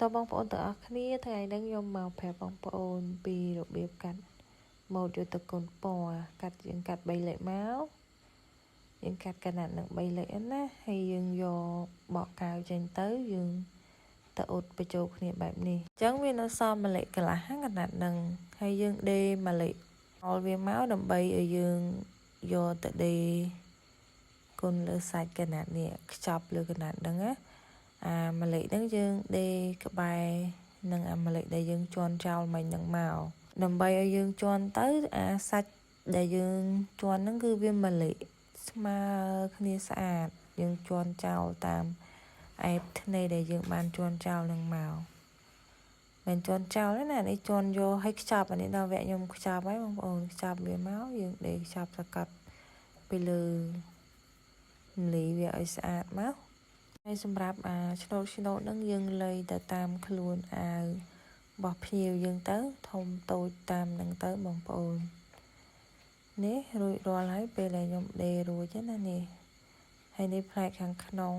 តើបងប្អូនទាំងអស់គ្នាថ្ងៃនេះខ្ញុំមកប្រាប់បងប្អូនពីរបៀបកាត់ម៉ូតយកទៅគុណពណ៌កាត់យើងកាត់3លេខមកយើងកាត់កណាត់នឹង3លេខណាហើយយើងយកបកកាវចេញទៅយើងទៅអ៊ុតបញ្ចូលគ្នាបែបនេះអញ្ចឹងវានៅសល់មួយលេខកន្លះកណាត់នឹងហើយយើងដេមួយលេខអល់វាមកដើម្បីឲ្យយើងយកទៅដេគុណលើសាច់កណាត់នេះខ្ចប់លើកណាត់ហ្នឹងណាអាម្លេចហ្នឹងយើងដេក្បែរនឹងអាម្លេចដែលយើងជន់ចោលមិញហ្នឹងមកដើម្បីឲ្យយើងជន់ទៅអាសាច់ដែលយើងជន់ហ្នឹងគឺវាម្លេចស្មើគ្នាស្អាតយើងជន់ចោលតាមអែបធ្នេដែលយើងបានជន់ចោលនឹងមកមិនជន់ចោលទេណានេះជន់យកឲ្យខ្ចប់អានេះដល់វគ្គខ្ញុំខ្ចប់ហើយបងប្អូនខ្ចប់វាមកយើងដេខ្ចប់សកាត់ពីលើមលីវាឲ្យស្អាតមកហើយសម្រាប់អាឆ្នោតឆ្នោតហ្នឹងយើងលៃទៅតាមខ្លួនអាវរបស់ភ្ញៀវយើងទៅធំតូចតាមហ្នឹងទៅបងប្អូននេះរួចរាល់ហើយពេលដែលខ្ញុំដេរួចណានេះហើយនេះផ្នែកខាងក្នុង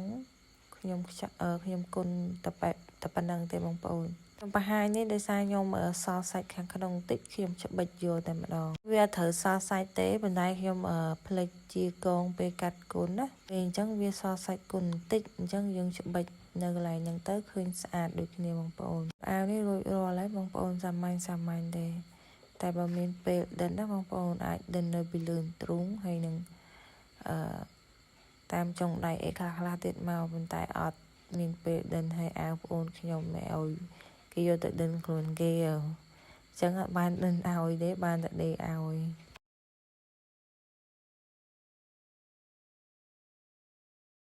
ខ្ញុំខ្ចខ្ញុំគុណតែបែបតែប៉ុណ្្នឹងទេបងប្អូនខ្ញុំបង្ហាញនេះដោយសារខ្ញុំសល់សាច់ខាងក្នុងតិចខ្ញុំច្បិចយកតែម្ដងវាអត់ត្រូវសល់សាច់ទេប៉ុន្តែខ្ញុំផ្លិចជាកងពេលកាត់គុណណាពេលអញ្ចឹងវាសល់សាច់គុណបន្តិចអញ្ចឹងយើងច្បិចនៅកន្លែងហ្នឹងទៅឃើញស្អាតដូចគ្នាបងប្អូនអាវនេះរួចរាល់ហើយបងប្អូនសាមញ្ញសាមញ្ញទេតែបើមានពេលដិនណាបងប្អូនអាចដិននៅពីលឿនទ្រូងហើយនឹងអឺតាមចុងដៃអីខ្លះខ្លះទៀតមកប៉ុន្តែអត់មានពេលដិនឲ្យអាវប្អូនខ្ញុំឲ្យគេយកទៅដិនខ្លួនគេអញ្ចឹងអត់បានដិនឲ្យទេបានតែដេឲ្យ។